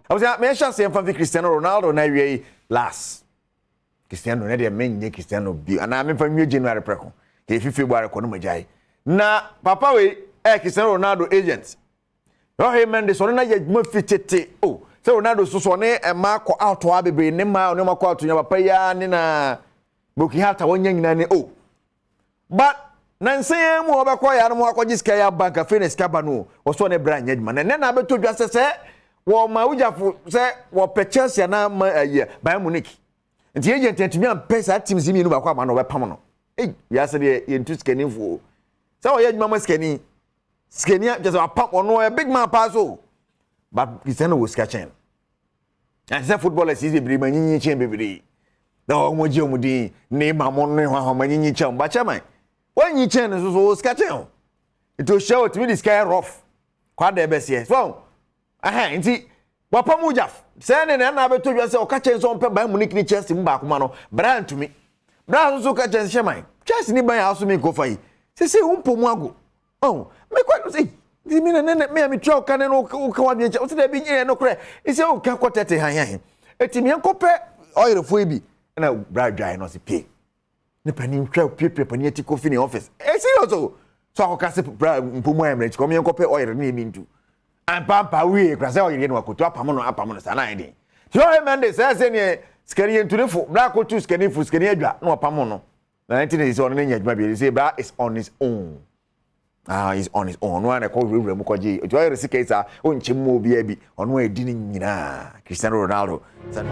Abusua, mehyɛ aseɛ mfa fi Cristiano Ronaldo na awie yi last. Cristiano ne deɛ, menyɛ Cristiano bi anaa memfa nwie January prɛko yɛfi February kɔ no magyae. Na papa wei ɛyɛ Cristiano Ronaldo agent, Jorge Mendes. Ɔno na yɛ adwuma fi tete o sɛ Ronaldo so so ɔne mmaa kɔ out a bebree ne mmaa ɔne ɔma kɔ out nya papa yi ara ne na broken heart a wɔnya nyinaa ne o. But na nsɛn mu a wɔbɛkɔ yɛ anam akɔgye sika yɛ bank, afei na sika ba no o, wɔsɔ ne bra nyɛ adwuma. Na ɛnɛ na abɛtɔ dwa sɛ wɔma wogyafo sɛ wɔpɛ Chelsea anaa ma ayi Bayern Munich, nti agent ntumi ampɛ saa teams mmienu baako ama no, ɔbɛpam no. Ei, wiase deɛ, yɛntu sikanifoɔ sɛ ɔyɛ adwuma ma sikani sikani kyɛ sɛ wapam ɔno. Ɔyɛ big man paa so, but Cristiano wɔ sika kyɛn no. Ɛsɛ sɛ footballers yi bebree ma nyinyi kyɛn bebree na wɔn gye wɔn din ne ma mo ne ho ahoma nyinyi kyɛn ba kyɛn man wɔnyi kyɛn no so so wɔ sika kyɛn o. Nti ohyia otumi de sika yɛ rough kwada ɛbɛseɛ so ɛhɛn. Nti wapam wogyaf sɛ ne na ɛna abɛtɔ dwa sɛ ɔka kyɛn sɛ ɔmpɛ Bayern Munich ne Chelsea mu baako ma no. Bra ntumi bra nso ka kyɛn sɛ hyɛ man Chelsea ne Bayern aso mi nkɔfa yi sese wo mpɔ mu ago ɔn mekɔ sɛ nti mi na ne me a metua wo ka ne no woka wadwene kyɛ wo sɛ daabi nyɛ no korɛ ɛsɛ woka kɔ tɛte han han ɛti meɛnkɔpɛ ɔyerefoɔ yi bi. Ɛna bra dwae no ɔse pie ne panin hwɛ piepie panin ati kɔ fi ne office. Ɛ serious o, so akɔka sɛ bra mpo mu ayɛ mmerɛ nti kɔ meɛnkɔpɛ ɔyere ne ɛmi ntu ampampa wie kora sɛ ɔyere no akoto apam no, apam no saa na ayɛ den. Nti ɔyɛ Mende sɛ neɛ sikani yɛntu ne fo, bra akɔtu sikani fo, sikani adwa na wapam no. Na nti ne sɛ ɔno ne nya adwuma bi sɛ bra is on his own. Ah, he's on his own. Ɔno ara na ɛkɔ wurawura mu kɔgye nti ɔyɛ sika yi saa ɔnkyɛ mu obiara bi, ɔno a ɛdi ne nyinaa Cristiano Ronaldo sɛ.